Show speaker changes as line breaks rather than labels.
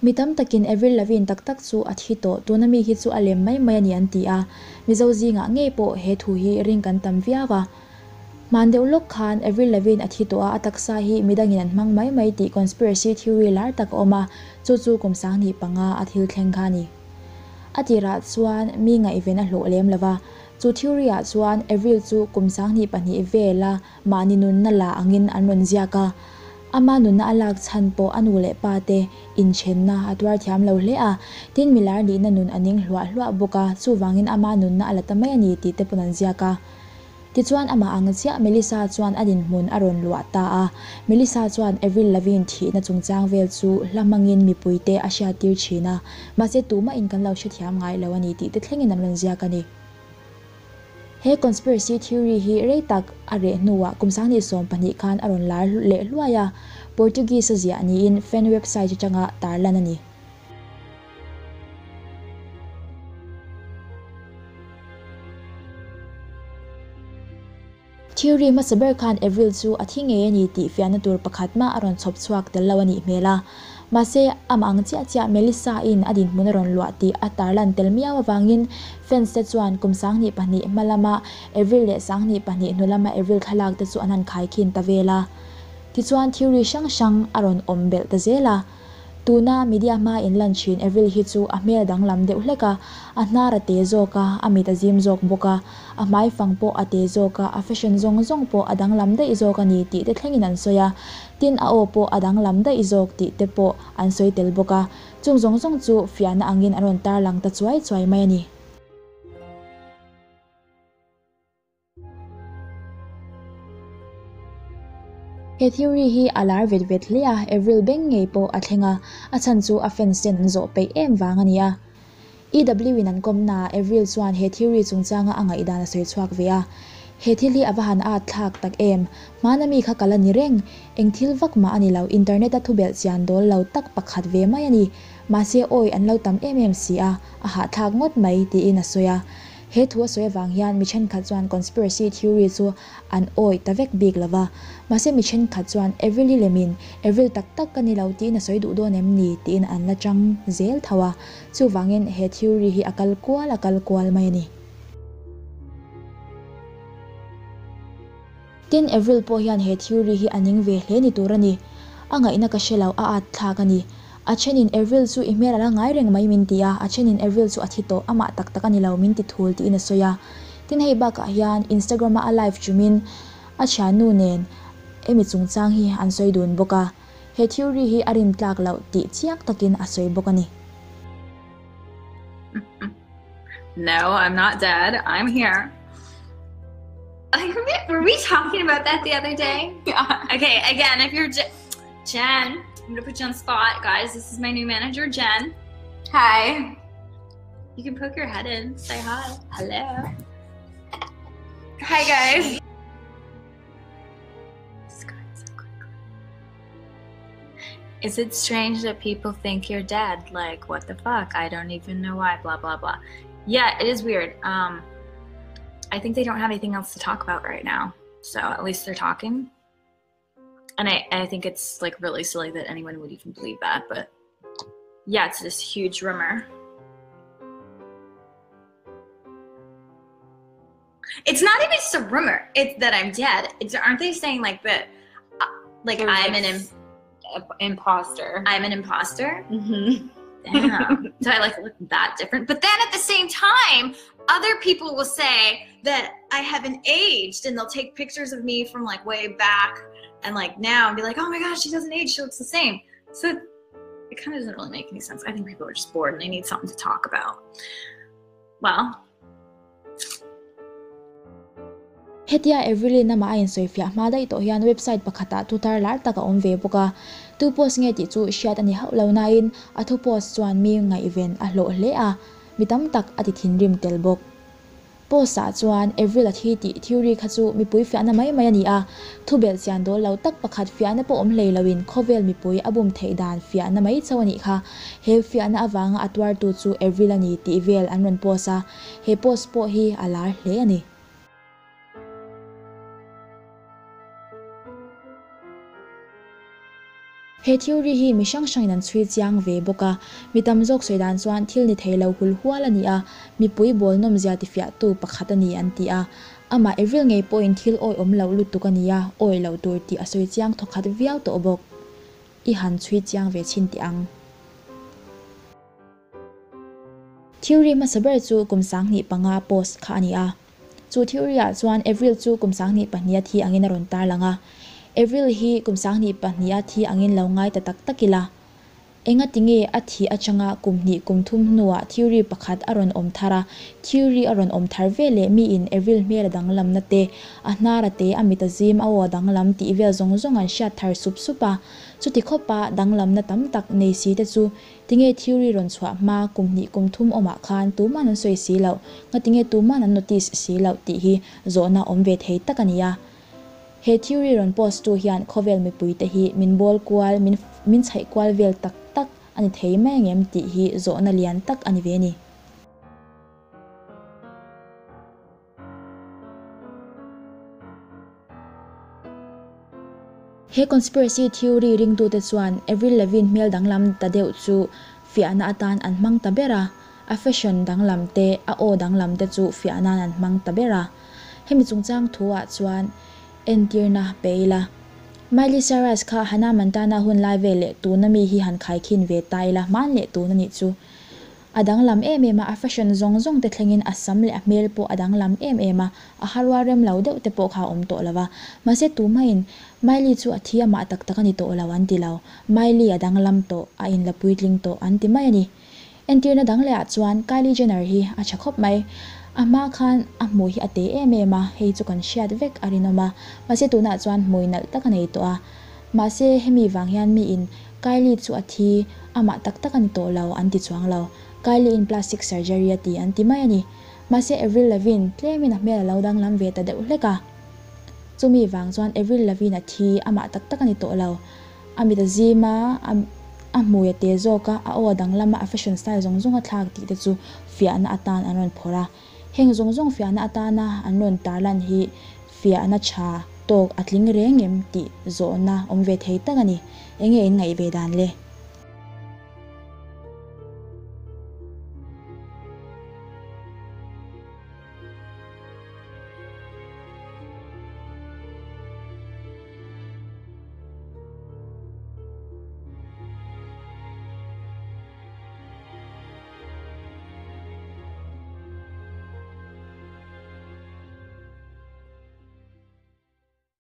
Mi tam takin Avril Lavigne tak tak chu a thi tawh, tuna mi hi chu a lem mai mai a ni an ti a, Mizo zingah ngei pawh he thu hi ring kan tam viau a. Hman deuh lawk khan Avril Lavigne a thi tawh a, a taksa hi midangin an hmang mai mai tih conspiracy theory lar tak a awm a, chu chu kum 2005 a thil thleng kha a ni. A tirah chuan mi ngaihven a hlawh lem lo va, chu theory ah chuan Avril chu kum 2002 vela Mahni nunna la angin an rawn ziak a, ama nunna a lak chhan pawh a nu leh pa te inthenna a tuar thiam lo hle a, tin milar nihna nun a ning hluah hluah bawk a, chuvangin ama nunna a la ta mai a ni tih te pawn an ziak a. Tichuan amah ang chiah Melissa chuan a dinhmun a rawn luah ta a, Melissa chuan Avril Lavigne thihna chungchang vel chu hla hmangin mipuite a hriattir thin a, mahse tumahin kan lo hrethiam ngai lo a ni tih te thlengin an rawn ziak a ni. He conspiracy theory hi rei tak a reh hnuah kum 2012 khan a rawn lar leh hluai a, Portuguese a ziah niin fan website atanga tarlan a ni. Theory hmasa ber khan Avril chu a thi ngei a ni tih fiahna tur pakhat mah a rawn chhawp chhuak tel lo a nih hmel a. Mahse, amah ang chiah chiah Melissa-in a dinhmun a rawn luah tih a tarlan tel miau avangin fans te chuan kum 2002 hma lama Avril leh 2002 hnu lama Avril thlalak te chu an han khaikhin ta vel a. Tichuan theory hrang hrang a rawn awm belh ta zel a. Tuna media hma inlan thin Avril hi chu a hmel danglam deuh hlek a, a hnar a te zawk a, a mit a zim zawk bawk a, a hmaifang pawh a te zawk a, a fashion zawng zawng pawh a danglam daih zawk a ni tih te thlengin an sawi a, tin a aw pawh a danglam daih zawk tih te pawh an sawi tel bawk a, chung zawng zawng chu fiahna angin an rawn tarlang ta chuai chuai mai a ni. He theory hi a lar vet vet hle a, Avril beng ngei pawh a thleng a, a chhan chu a fans ten an zawh peih em vang a ni a. EW in an kawmna ah Avril chuan he theory chungchanga a ngaihdan a sawi chhuak ve a. He thil hi a va han at thlak tak em? Hmana mi kha ka la ni reng, eng thil vak mah a ni lo, internet a thubelh chian dawl lo tak pakhat ve mai a ni. Mahse awi an lo tam em em si a, a hahthlak ngawt mai, tiin a sawi a. He thu a sawi avang hian mi thenkhat chuan conspiracy theory chu an awih ta vek bik lo va. Mahse mi thenkhat chuan Avril hi lemin Avril tak tak ka ni lo tiin a sawi duh dawn em ni tiin an la chang zel tho a. Chuvangin he theory hi a kal kual a kal kual mai a ni. Tin Avril pawh hian he theory hi a ning ve hle ni tur a ni. A ngaihna ka hre lo, a at thlak a ni. A thenin Avril chu i hmel a la ngai reng mai min ti a, a thenin Avril chu a thi tawh, amah tak tak a ni lo min ti thul tiin a sawi a. Tin hei bakah hian Instagram a a live chumin a thiannu nen hemi chungchang hi an sawi dun bawk a. He theory hi a rin tlak loh tih chiang takin a sawi bawk a ni.
No, I'm not dead. I'm here. Were we talking about that the other day?
Yeah.
Okay, again, if you're Jen, I'm going to put you on the spot, guys. This is my new manager, Jen.
Hi.
You can poke your head in, say hi. Hello.
Hi, guys.
Is it strange that people think you're dead? Like, what the fuck? I don't even know why, blah, blah, blah. Yeah, it is weird. I think they don't have anything else to talk about right now. So at least they're talking. And I think it's really silly that anyone would even believe that. But yeah, it's this huge rumor. It's not even just a rumor. It's that I'm dead. It's, aren't they saying like that? Like
There's
I'm
like
an
imposter.
I'm an imposter?
Mm-hmm.
Damn. Do I look that different? But then at the same time, other people will say that I haven't aged, and they'll take pictures of me from way back and now and be like, oh my gosh, she doesn't age, she looks the same. So it kind of doesn't really make any sense. I think people are just bored and they need something to talk about. Well.
Hetia Avril-in amah a insawi fiah hma daih tawh hian website pakhatah thu thar lar tak a awm ve bawk a. Tu post nge tih chu hriat a ni hauh lo nain a thu post chuan mi ngaihven a hlawh hle a, mi tam tak a ti thinrim tel bawk. Post-ah chuan Avril a thi tih theory kha chu mipui fiahna mai mai a ni a, thu belhchian dawl lo tak pakhat fiahna pawh awm hlei loin khawvel mipui a bum theih dan fiahna mai chauh a nih kha. He fiahna avanga a tuartu chu Avril a ni tih vel an rawn post a, he post pawh hi a lar hle a ni. He theory hi mi hrang hrangin an chhui chiang ve bawk a, mi tam zawk sawi dan chuan thil ni thei lo hul hual a ni a, mipui bawl nawmzia tifiahtu pakhat a ni an ti a. Amah Avril ngei pawhin thil awihawm loh lutuk a ni a, awih loh tur tih a sawi chiang thawkhat viau tawh bawk. I han chhui chiang ve chhin teh ang. Theory hmasa ber chu kum 2005 post kha a ni a. Chu theory-ah chuan Avril chu kum 2002 a thi angin a rawn tarlang a. Avril hi kum 2002 a thi angin lo ngai ta tak tak ila. Enga tinge a thih atanga kum hnih kum thum hnuah theory pakhat a rawn awm thar a, theory a rawn awm thar veleh miin Avril hmel a danglamna te, a hnar a te, a mit a zim, a aw a danglam tih vel zawng zawng an hriat thar sup sup a. Chuti khawpa danglamna tam tak nei si te chu Tinge theory rawn chhuah hma kum hnih kum thum awmah khan tuman an sawi si loh, ngatinge tuman an notice si loh tih hi zawhna awm ve thei tak a ni a. He theory rawn post tu hian khawvel mipui te hi min bawl kual, min min chhaih kual vel tak tak a ni thei mai angem tih hi zawhna lian tak a ni ve a ni. He conspiracy theory ringtute chuan Avril Lavigne hmel danglam ta deuh chu fiahna atan an hmang ta ber a, a fashion danglam te, a aw danglam te chu fiah nan an hmang ta ber a. Hemi chungchang thuah chuan entirna pe ila. Miley Cyrus kha Hannah Montana hun lai vel leh tuna mi hi han khaikhin ve ta ila hman leh tun a nih chu. A danglam em em a, a fashion zawng zawng te thlengin a sam leh a hmel pawh a danglam em em a, a harua rem lo deuh te pawh kha a awm tawh lo a. Mahse tumahin Miley chu a thi amah tak tak a ni tawh lo an ti lo. Miley a danglam tawh, a inla puitling tawh an ti mai a ni. Entirna dang lehah chuan Kylie Jenner hi a tha khawp mai. A hma khan a hmui hi a te em em a, hei chu kan hriat vek a rinawm a. Mahse tunah chuan hmui nalh tak a nei tawh a. Mahse hemi vang hian miin Kylie chu a thi, amah tak tak a ni tawh lo an ti chuang lo. Kylie in plastic surgery a ti an ti mai a ni. Mahse Avril Lavigne tlemin a hmel a lo danglam ve ta deuh hlek a. Chumi vang chuan Avril Lavigne a thi, amah tak tak a ni tawh lo. A mit a zim a, a a hmui a te zawk a, a aw a danglam a, a fashion style zawng zawng a thlak tih te chu fiahna atan an rawn phawrh a. Heng zawng zawng fiahna atana an rawn tarlan hi fiahna tha tawk a tling reng em tih zawhna awm ve thei tak a ni. Enge in ngaih ve dan le?